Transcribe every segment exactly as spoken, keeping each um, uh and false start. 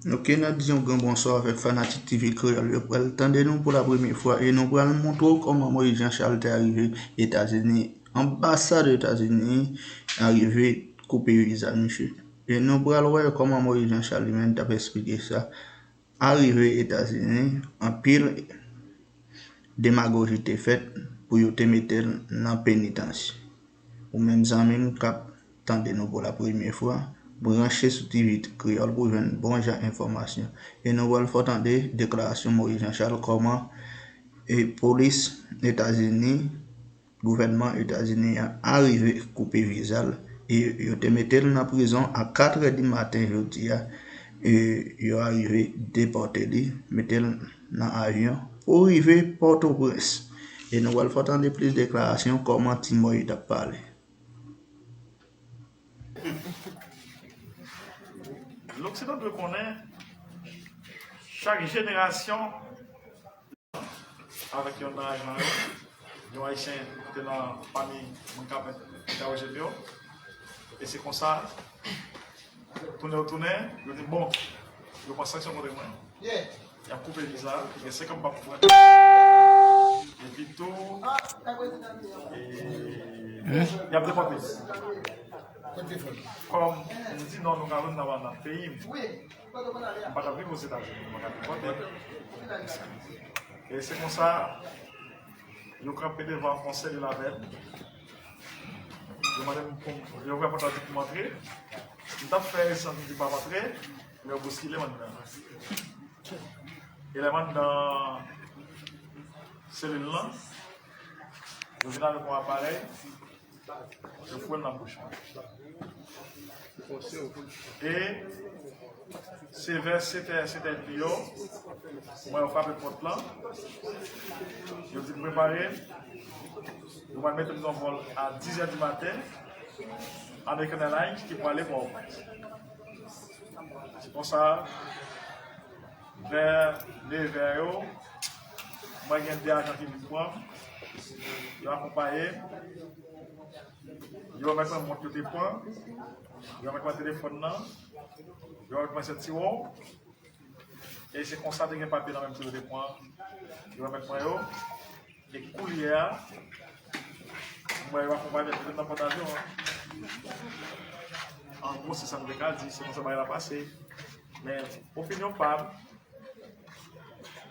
Ok, n ap di yon gran bonswa avèk fanatik T V Kreyòl yo pral tande nou pou la premye fwa e nou pral montre w kòman Moïse Jean Charles te arive Etazini. Anbasad Etazini arive koupe viza misye. E nou pral wè kòman Moïse Jean Charles li menm t ap eksplike sa. Arive Etazini, anpil demagoji te fèt pou yo te mete l nan penitansye. Ou menm zanmi m k ap tande nou pou la premye fwa, branche sou T V Kreyòl pou jwenn bon jan enfòmasyon. E nou pral fè w tande deklarasyon Moïse Jean Charles kòman e polis Etazini, gouvènman Etazini an arive koupe viza l e yo te mete l nan prizon a katrè di maten jodi a. E yo arive depòte li, mete l nan avyon pou rive Pòtoprens. E nou pral fè w tande plis deklarasyon kòman Ti Moy t ap pale. Loksidan dwe konnen chak jenerasyon avèk yonn nan ajan yo, yon Ayisyen ki te nan pami moun k ap entèwoje m yo. E se konsa, tounen yo tounen, yo di bon, yo pran sanksyon kont mwen. Y ap koupe viza, gen senkant pa pou fè. Epi tou, e, y ap depòte. Kòm m di non, nou ka jwenn nan peyi m. M pa t ap viv Ozetazini, m pa t ap viv kote. E se konsa, yo kanpe devan yon sèl avè m. Yo mande m pou m, yo ouvè pòt la di pou m antre. M t ap fè rezistans, m di pa m antre, men yo bouskile m anndan. E lè m anndan selil lan, yo vin avèk yon aparèy, yo foure l nan bouch mwen. E se vè sèt è, sèt è edmi yo, mwen yo frape pòt lan. Yo di m prepare. Yo pral mete m nan vòl a dis è di maten, American Airlines, ki prale Pòtoprens. Se konsa, vè nevè yo, mwen gen de ajan ki vin pran m, yo akonpaye m. Yo remèt mwen mont yo te pran. Yo remèt mwen telefòn nan. Yo remèt mwen sentiwon. E se konsa te gen papye nan men m tou yo te pran. Yo remèt mwen yo. E koulye a, m wè yo akonpaye m, yo te nan pòt avyon an. An gwo, se sa m te ka di, se konsa bagay la pase. Men, opinyon pa m,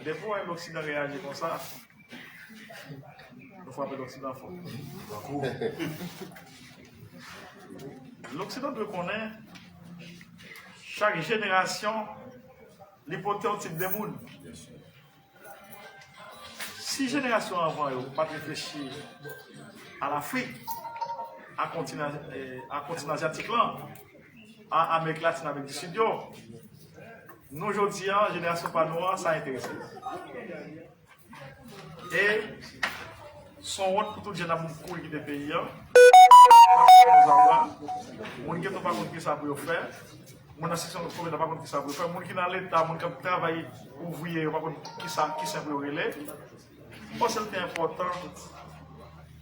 depi w wè Loksidan reyaji konsa, nou frape Loksidan fò. Loksidan dwe konnen, chak jenerasyon, li pote yon tip de moun. Si jenerasyon anvan yo pa t reflechi a Lafrik, a kontinan, eh, a kontinan azyatik lan, a Amerik Latin, Amerik di Sid yo, nou jodi a, jenerasyon pa nou an, sa enterese. E se yon wont pou tout jèn ap kouri kite peyi a. Moun geto pa konn kisa pou yo fè. Moun nan seksyon kominote pa konn kisa pou yo fè. Moun ki nan leta, moun k ap travay ouvriye yo pa konn kisa, kisa pou yo rele. M panse l te enpòtan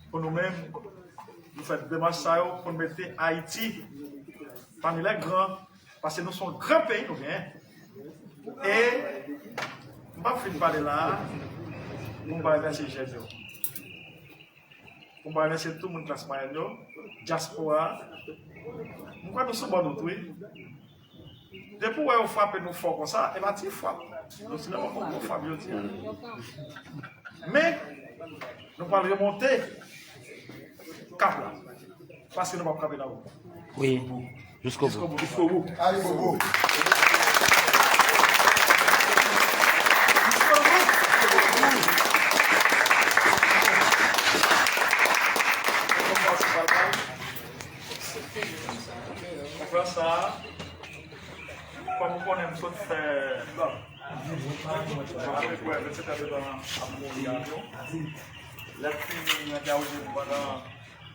pou nou menm, nou fè demach sa yo, pou n mete Ayiti pami lè gran, paske nou se yon gran peyi nou genyen. E m p ap fin pale la a, pou m pa remèsye jèn yo. Pou m pa remèsye tout moun klas mwayèn yo, dyaspora a. M kwè nou sou bòn wout wi. Depi w wè yo frape nou fò konsa, e pa ti frap. Nou se nan yon gwo frap jodi a. Men, nou pral remonte kap la. Paske nou p ap kanpe nan wout. Wi, jusqu'au bout. Jusqu'au bout. Allez, bobo. Konferans sa a, kòm ou konnen m sot fè apeprè vennsenk èdtan ap mouri avyon. Lè m fini entèwoje m pandan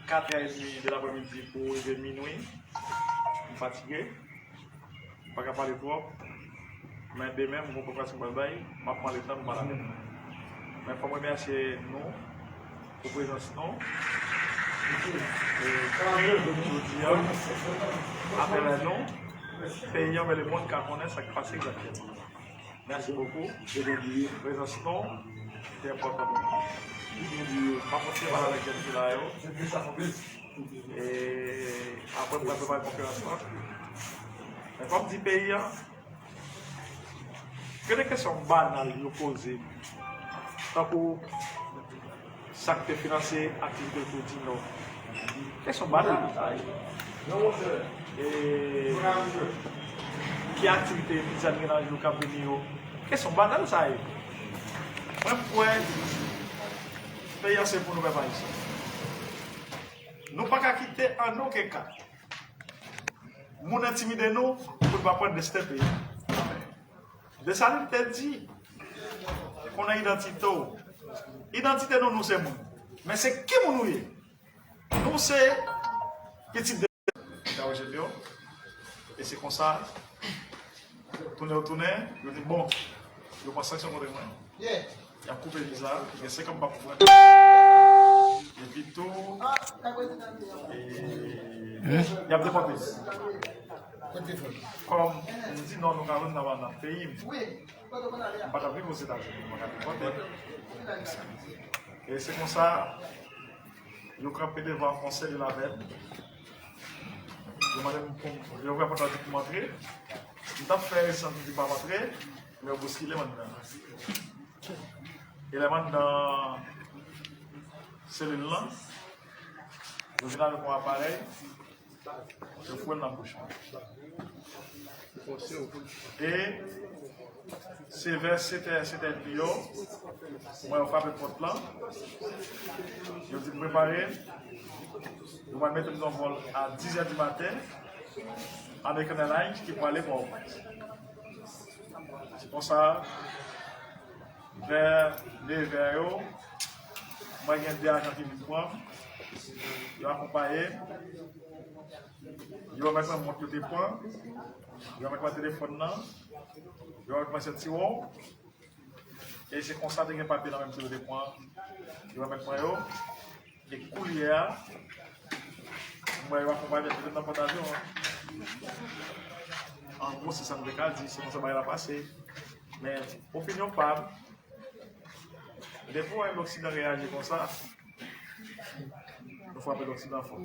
katrè edmi de lapremidi pou rive minwi, m fatige. M pa ka pale twòp, men demen m gon konferans m pral bay, m ap pran letan m pale avè nou. Men fò m remèsye nou pou prezans nou. E, jodi a, atravè nou, Peyi an, men lemonn ka konnen sa k pase egzakteman. Mèsi bokou. Prezans nou te enpòtan pou nou. M ap kontinye pale avèk jèn fi la yo. E apre, m pral prepare konferans lan. Men kòm di peyi an, gen de kesyon banal yo poze m. Tankou sa k te finanse aktivite Koudinò. Kesyon banal. E ki aktivite bizan gen nan jou k ap vini yo? Kesyon banal sa ye. Mwen kwè peyi an se pou nou, pèp ayisyen. Nou pa ka kite an okenn ka moun entimide nou pou n pa pran desten peyi an. Desalin te di, konnen idantite w. Idantite nou, nou se moun. Men se ki moun ou ye? Nou se pitit de Gawo Jebyon. E se konsa, tounen yo tounen, yo di, bon, yo pran sanksyon kont mwen. Y ap koupe viza, gen senk an m p ap pran. Epi tou, e, y ap depòte m. Kòm m di non, nou ka jwenn nan, nan peyi m. M pa t ap viv Ozetazini, m pa t ap viv kote. E se konsa, yo kanpe devan Conseil de la Veuve. Yo mande m pou m, yo ouvè pòt la, di pou m antre. M t ap fè rezistans, m di pa m antre, men yo bouskile m anndan. E lè m anndan selil lan, yo vin avèk yon aparèy. Yo foure l nan bouch mwen. E se vè sèt è, sèt è demi yo, mwen yo frape pòt lan. Yo di m prepare. Yo pral mete m nan vòl a dis è di maten, American Airlines, ki prale Pòtoprens. Se konsa, vè nevè yo, mwen gen de ajan ki vin pran m. Yo akonpaye m. Yo remèt mwen mont yo te pran. Yo remèt mwen telefòn nan. Yo remèt mwen sentiwon. E se konsa te gen papye nan men m tou yo te pran. Yo remèt mwen yo. E koulye a, m wè yo akonpaye m, yo te nan pòt avyon an. An gwo, se sa m te ka di, se konsa bagay la pase. Men, opinyon pa m, depi w wè Loksidan reyaji konsa, nou frape Loksidan fò.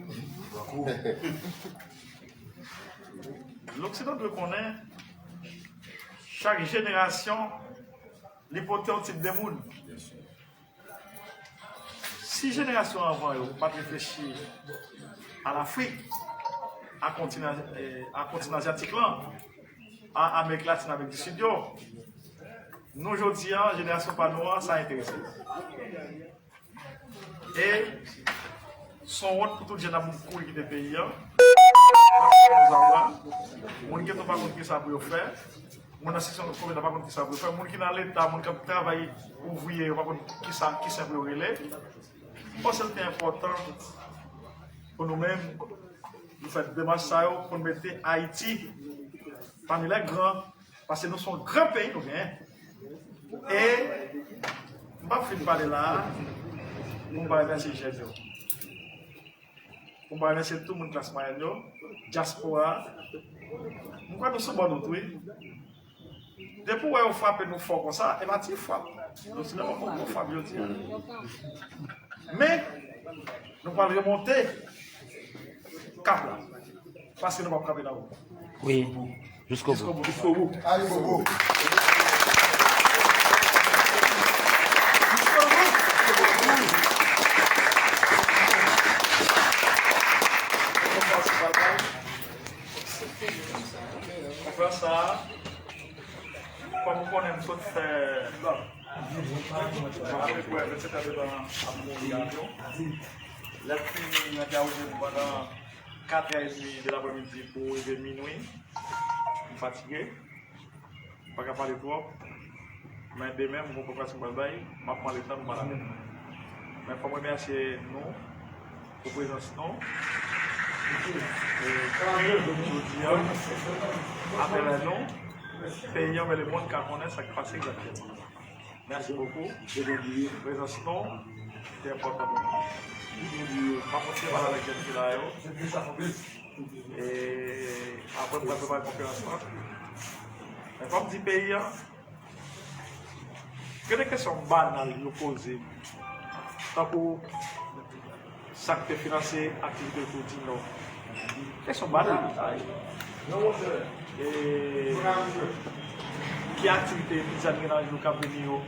Loksidan dwe konnen, chak jenerasyon, li pote yon tip de moun. Si jenerasyon anvan yo pa t reflechi a Lafrik, a kontinan, eh, a kontinan azyatik lan, a Amerik Latin, Amerik di Sid yo, nou jodi a, jenerasyon pa nou an, sa enterese. E se yon wont pou tout jèn ap kouri kite peyi an. Moun geto pa konn kisa pou yo fè. Moun nan seksyon komèt la pa konn kisa pou yo fè. Moun ki nan Leta, moun k ap travay ouvriye, yo pa konn kisa, ki sen pou yo rele. M panse l te enpòtan pou nou menm, nou fè demach sa yo, pou n mete Ayiti pami lè gran, paske nou se yon gran peyi nou genyen. E m p ap fin pale la a, pou m pa remèsye jèn yo. Pou m pa remèsye tout moun klas mwayèn yo, dyaspora a. M kwè nou sou bòn wout, wi. Depi w wè yo frape nou fò konsa, e pa ti frap. Nou se yon gwo frap jodi a. Men, nou pral remonte kap la. Paske nou p ap kanpe nan wout. Wi. Jusqu'au bout. Jusqu'au bout. Allez, bobo. Konferans sa a, kòm ou konnen, m sot fè, apeprè vennsèt è de tan ap mouri avyon. Lè m fini, nan gawo je m pandan kat è edmi de lapremidi pou rive minwi. M fatige. M pa ka pale twòp. Men demen, m gon konferans m pral bay, m ap pran letan m pale avèk nou. Men fò m remèsye nou pou prezans nou. E jodi a, atravè nou, peyi an, men lemonn ka konnen sa k pase egzakteman. Mèsi bokou. Prezans nou te enpòtan pou nou. M ap kontinye pale avèk jèn fi la yo. E apre m pral prepare konferans lan. Men fò m di peyi an, gen de kesyon banal yo poze m. Tankou sa k te finanse aktivite Tou Dinò. Kesyon banal sa ye. E ki aktivite Midyad gen nan jou k ap vini yo?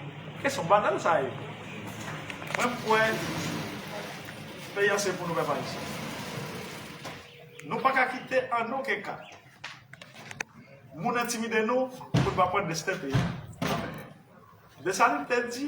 Kesyon banal sa ye. Mwen kwè peyi an se pou nou, pèp ayisyen. Nou pa ka kite an okenn ka moun entimide nou pou n pa pran desten peyi. Desalin te di,